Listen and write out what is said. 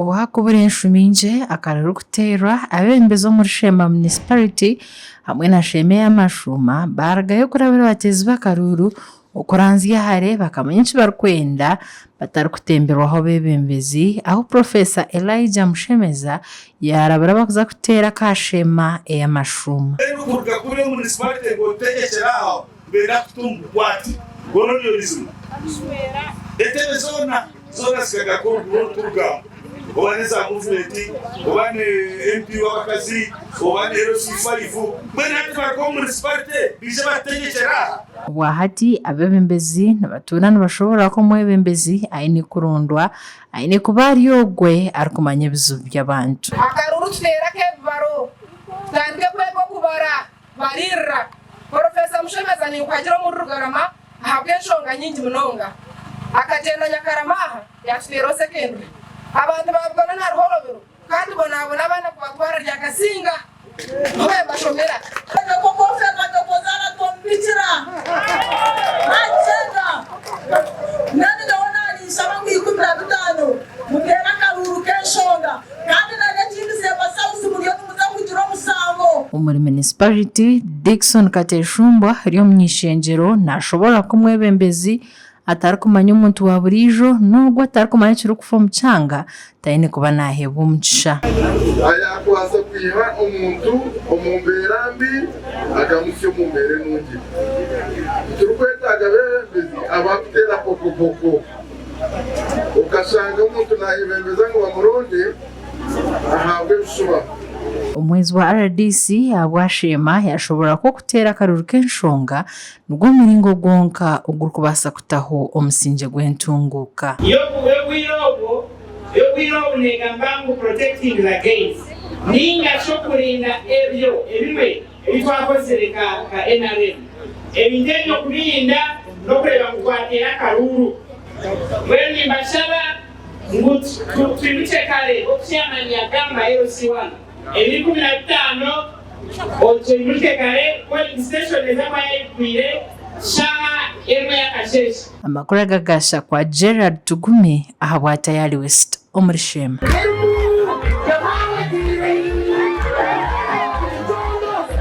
Obu hakubura enshumi nkye akaruru kuteerwa, abeebembezi omuri Sheema Munisiparite hamwe na Sheema ey'amashuuma baarugayo kurabira abateezi b'akaruuru okuranzya hare bakamanya eki barikwenda batarikutemberwaho abeebembezi ahu Professor Elijah Mushemeza yaarabura abarikuza kuteera aka Sheema ey'amashuuma. Mbwenu kuruga kuri omu munisiparite ngu otegyekyere aho nibenda kututa omu bukwate colonialism entebe zoona. Zoona zikagaruka orugambo, oba n'eza muvumenti, oba ni MP w'abakazi, oba ni LC faivu, mbwenu hati baruga omu munisiparite baije batutegyekyere aha? Obwahati abeebembezi nibatuura nibashoboorora ku omwebembezi aine kurondwa aine kuba ari ogwe arikumanya ebizibu by'abantu. Akaruru tuteere ak'ebibaro, tutandike kwega okubara. Bariirira. Porofesa Mushemeza ninkuhagira omuri Rugarama ahabw'enshonga nyingi munonga. Akagyenda Nyakarama aha yaatuteeraho sekendure. Abantu baabugana na Ruhorobero kandi bonaabona abaana kubatwara Ryakasinga niho bashomera. Omuri munisiparite, Dickson Kateshumbwa ori omuny'eishengyero nashoborora ku omwebembezi atarikumanya omuntu wa buriijo n'ogwo atarikumanya ekirikufa omu kyanga taine kuba naheebwa omugisha. Ayaakubaasa kwiha omuntu omu mbeera mbi akamuhitsya omu mbeera enungi. Titurikwetaaga beebembezi abarikuteera pokopoko okashanga omuntu naayebembeza ngu bamuronde. ahabw'ebishuba. Omuhwezi wa rdc ahabwa Sheema yashoborora ku okuteera akaruru k'enshonga nigwo muringo gwonka ogurikubaasa kutaho omusingye gw'entunguuka. Y'obwire obwo y'obwire obu neegamba ngu protecting the gains ninga shi okurinda ebyo ebimwe ebi twakozire nka nka nrm. Ebintu ebyo kubirinda n'okureeba ngu twateera akaruuru. Mbwenu nimbashaba ngu twimukye kare nk'oku chairman yagamba LC1 ebiro 15 otwimuke kare polling station eza kuba yaigwire shaaha emwe y'akasheeshe. Amakuru aga gashakwa Gerald Tugume ahabwa Tayari West omuri Sheema.